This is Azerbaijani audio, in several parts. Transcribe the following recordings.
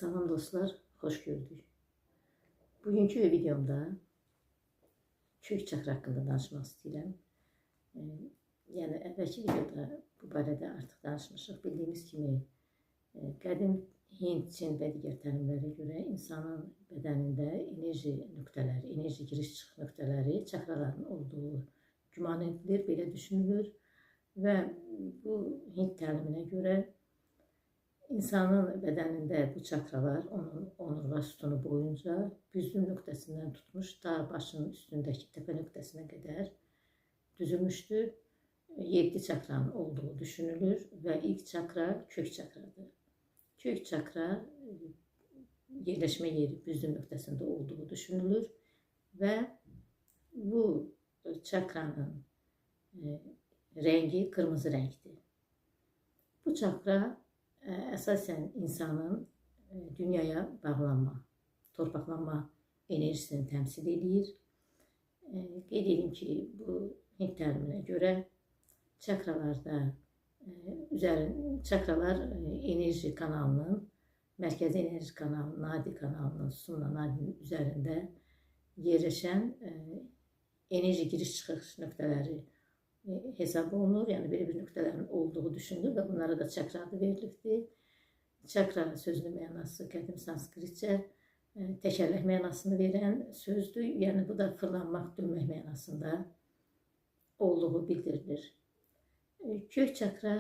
Salam dostlar, xoş gördük. Bugünkü videomda kök çakra haqqında danışmaq istəyirəm. Yəni əvvəlki videoda bu barədə artıq danışmışıq. Bildiyimiz kimi qədim Hind, Çin və digər təlimlərə görə insanın bədənində enerji nöqtələri, enerji giriş-çıxış nöqtələri, çakraların olduğu güman edilir, belə düşünülür və bu Hind təliminə görə İnsanın bədənində bu çakralar onun onurğa sütunu boyunca büzüm nöqtəsindən tutmuş ta başının üstündəki təpə nöqtəsinə qədər düzülmüşdür. 7 çakranın olduğu düşünülür və ilk çakra kök çakradır. Kök çakra yerləşmə yeri büzüm nöqtəsində olduğu düşünülür və bu çakranın rəngi qırmızı rəngdir. Bu çakra əsasən insanın dünyaya bağlanma, torpaqlanma enerjisini təmsil edir. Qeyd edim ki, bu Hind təliminə görə çakralarda çakralar enerji kanalının, mərkəzi enerji kanalının, nadi kanalının, Sumna nadinin üzərində yerləşən enerji giriş-çıxış nöqtələri hesab olunur. Yəni belə bir nöqtələrin olduğu düşünülür və bunlara da çakra adı verilibdir. Çakra sözünün mənası qədim sanskritcə təkərlək mənasını verən sözdür. Yəni bu da fırlanmaq, dönmək mənasında olduğu bildirilir. Kök çakra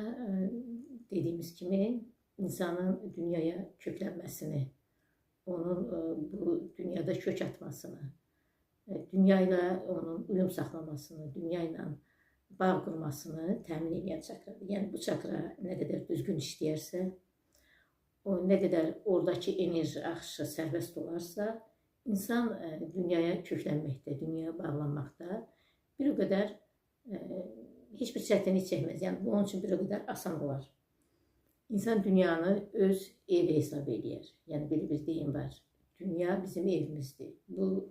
dediyimiz kimi insanın dünyaya köklənməsini, onun bu dünyada kök atmasını, dünya ilə onun uyum saxlamasını, dünya ilə bağ qurmasını təmin edən çakradır. Yəni bu çakra nə qədər düzgün işləyərsə, o nə qədər oradakı enerji axışı sərbəst olarsa, insan dünyaya köklənməkdə, dünyaya bağlanmaqda bir o qədər heç bir çətinlik çəkməz. Yəni bu onun üçün bir o qədər asan olar. İnsan dünyanı öz evi hesab eləyər. Yəni belə bir deyim var. Dünya bizim evimizdir. Bu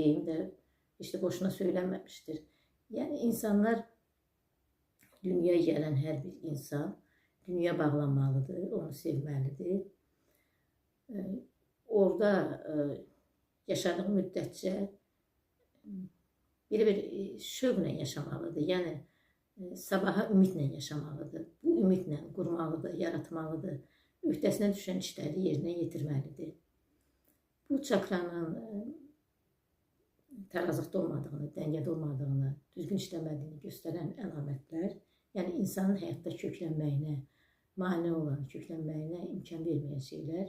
deyim də işte boşuna söylənməmişdir. Yəni insanlar, dünyaya gələn hər bir insan dünya bağlanmalıdır, onu sevməlidir. Orada yaşadığı müddətcə belə bir şövqlə yaşamalıdır. Yəni sabaha ümidlə yaşamalıdır. Bu ümidlə qurmalıdır, yaratmalıdır. Öhdəsinə düşən işləri yerinə yetirməlidir. Bu çakranın tərazlıqda olmadığını, dəngədə olmadığını, düzgün işləmədiyini göstərən əlamətlər, yəni insanın həyatda köklənməyinə mane olan, köklənməyinə imkan verməyən şeylər,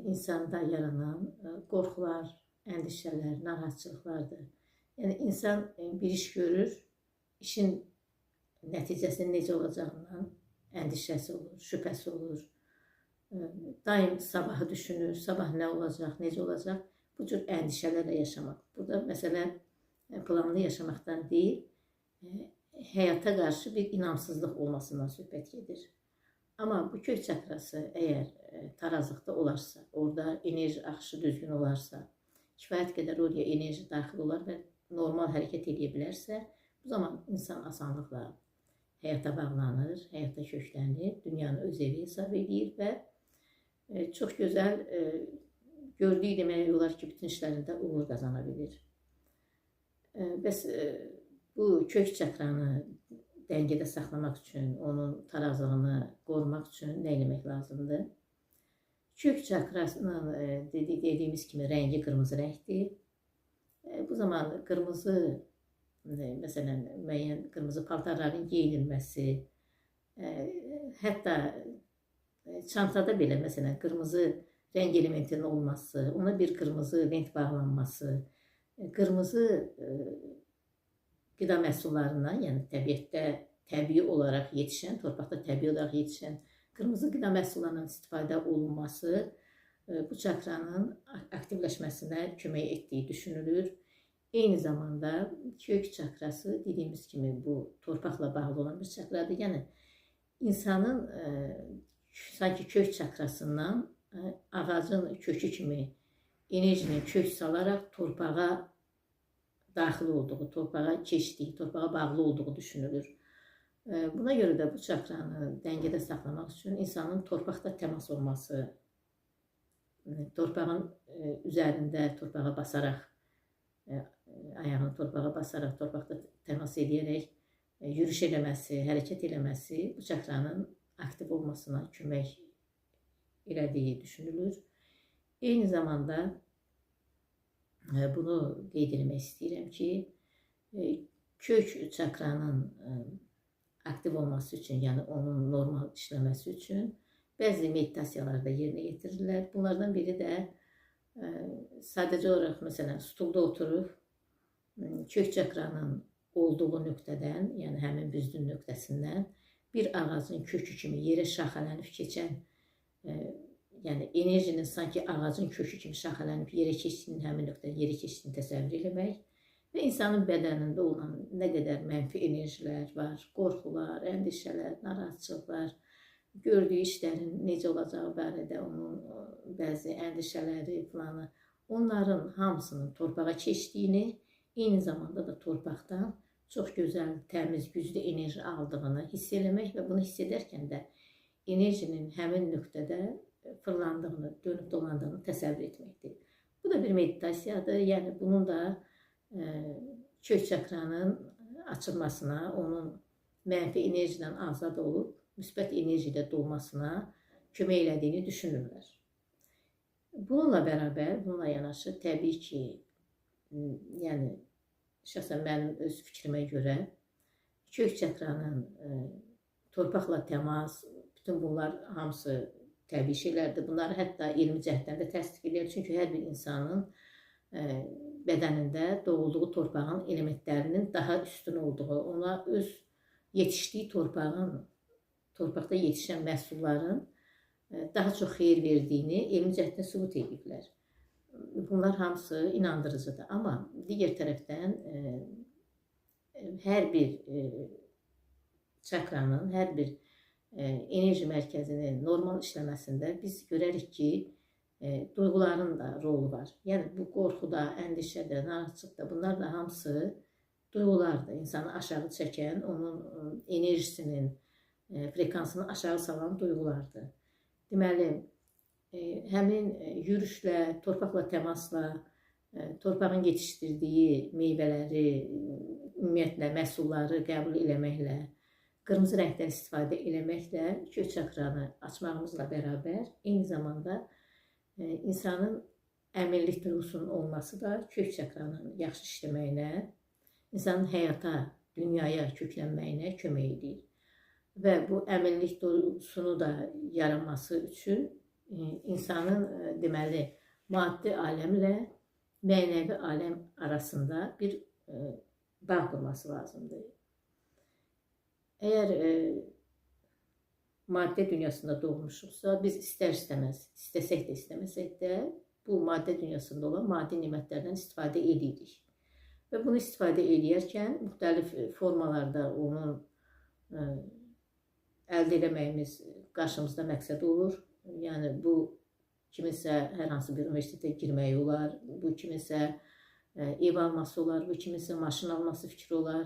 insanda yaranan qorxular, əndişələr, narahatçılıqlardır. Yəni insan bir iş görür, işin nəticəsinin necə olacağından əndişəsi olur, şübhəsi olur. Daim sabahı düşünür, sabah nə olacaq, necə olacaq, bu cür əndişələrlə yaşamaq. Burada məsələ planlı yaşamaqdan deyil, həyata qarşı bir inamsızlıq olmasından söhbət gedir. Amma bu kök çakrası əgər tarazlıqda olarsa, orada enerji axışı düzgün olarsa, kifayət qədər oraya enerji daxil olar və normal hərəkət edə bilərsə, bu zaman insan asanlıqla həyata bağlanır, həyata köklənir, dünyanı öz evi hesab edir və çox gözəl gördüyü demək olar ki, bütün işlərində uğur qazana bilir. Bəs bu kök çakranı dəngədə saxlamaq üçün, onun tarazlığını qorumaq üçün nə eləmək lazımdır? Kök çakrasının dediyimiz kimi rəngi qırmızı rəngdir. Bu zaman qırmızı, məsələn, müəyyən qırmızı paltarların geyinilməsi, hətta çantada belə, məsələn, qırmızı rəng elementinin olması, ona bir qırmızı lent bağlanması, qırmızı qida məhsullarından, yəni təbiətdə təbii olaraq yetişən, torpaqda təbii olaraq yetişən qırmızı qida məhsullarından istifadə olunması bu çakranın aktivləşməsinə kömək etdiyi düşünülür. Eyni zamanda kök çakrası dediyimiz kimi bu torpaqla bağlı olan bir çakradır. Yəni insanın sanki kök çakrasından ağacın kökü kimi enerjinin kök salaraq torpağa daxil olduğu, torpağa keçdiyi, torpağa bağlı olduğu düşünülür. Buna görə də bu çakranı dəngədə saxlamaq üçün insanın torpaqda təmas olması Torpağın üzərində torpağa basaraq, ayağını torpağa basaraq, torpaqda təmas eləyərək yürüyüş eləməsi, hərəkət eləməsi bu çakranın aktiv olmasına kömək elədiyi düşünülür. Eyni zamanda bunu qeyd etmək istəyirəm ki, kök çakranın aktiv olması üçün, yəni onun normal işləməsi üçün bəzi meditasiyalar da yerinə yetirirlər. Bunlardan biri də sadəcə olaraq, məsələn, stulda oturub kök çakranın olduğu nöqtədən, yəni həmin büzdün nöqtəsindən bir ağacın kökü kimi yerə şaxələnib keçən, yəni enerjinin sanki ağacın kökü kimi şaxələnib yerə keçdiyini, həmin nöqtədən yerə keçdiyini təsəvvür eləmək və insanın bədənində olan nə qədər mənfi enerjilər var, qorxular, əndişələr, narahatçılıqlar, gördüyü işlərin necə olacağı barədə onun bəzi əndişələri filanı, onların hamısının torpağa keçdiyini, eyni zamanda da torpaqdan çox gözəl, təmiz, güclü enerji aldığını hiss eləmək və bunu hiss edərkən də enerjinin həmin nöqtədə fırlandığını, dönüb dolandığını təsəvvür etməkdir. Bu da bir meditasiyadır. Yəni bunun da kök çakranın açılmasına, onun mənfi enerjidən azad olub müsbət enerji ilə dolmasına kömək elədiyini düşünürlər. Bununla bərabər, bununla yanaşı təbii ki, yəni şəxsən mənim öz fikrimə görə kök çakranın torpaqla təmas, bütün bunlar hamısı təbii şeylərdir. Bunları hətta elmi cəhətdən də təsdiq edir. Çünki hər bir insanın bədənində doğulduğu torpağın elementlərinin daha üstün olduğu, ona öz yetişdiyi torpağın, torpaqda yetişən məhsulların daha çox xeyir verdiyini elmi cəhətdən sübut ediblər. Bunlar hamısı inandırıcıdır. Amma digər tərəfdən hər bir çakranın, hər bir enerji mərkəzinin normal işləməsində biz görərik ki, duyğuların da rolu var. Yəni bu qorxuda, əndişədə, narahatçılıqda bunlar da hamısı duyğulardır. İnsanı aşağı çəkən, onun enerjisinin frekansını aşağı salan duyğulardır. Deməli, həmin yürüşlə, torpaqla təmasla, torpağın yetişdirdiyi meyvələri, ümumiyyətlə məhsulları qəbul eləməklə, qırmızı rəngdən istifadə eləməklə kök çakranı açmağımızla bərabər, eyni zamanda insanın əminlik duyğusunun olması da kök çakranın yaxşı işləməyinə, insanın həyata, dünyaya köklənməyinə kömək edir. Və bu əminlik duyğusunu da yaranması üçün insanın deməli maddi aləmlə mənəvi aləm arasında bir bağ qurması lazımdır. Əgər maddə dünyasında doğmuşuqsa, biz istər-istəməz, istəsək də istəməsək də bu maddə dünyasında olan maddi nemətlərdən istifadə edirik. Və bunu istifadə edərkən müxtəlif formalarda onun əldə eləməyimiz qarşımızda məqsəd olur. Yəni bu kiminsə hər hansı bir universitetə girməyi olar, bu kiminsə ev alması olar, bu kiminsə maşın alması fikri olar,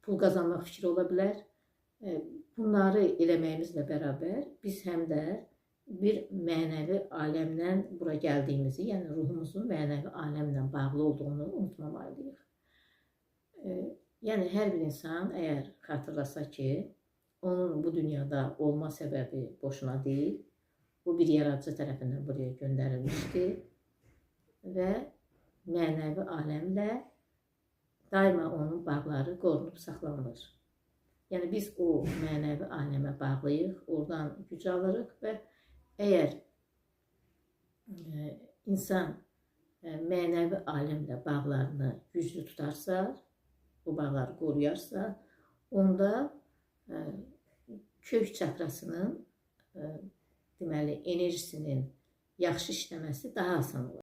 pul qazanmaq fikri ola bilər. Bunları eləməyimizlə bərabər biz həm də bir mənəvi aləmlə bura gəldiyimizi, yəni ruhumuzun mənəvi aləmlə bağlı olduğunu unutmamalıyıq. Yəni hər bir insan əgər xatırlasa ki, onun bu dünyada olma səbəbi boşuna deyil, bu bir yaradıcı tərəfindən buraya göndərilmişdi və mənəvi aləmlə daima onun bağları qorunub saxlanılır. Yəni biz o mənəvi aləmə bağlıyıq, oradan güc alırıq və əgər insan mənəvi aləmlə bağlarını güclü tutarsa, bu bağları qoruyarsa, onda kök çakrasının deməli enerjisinin yaxşı işləməsi daha asan olar.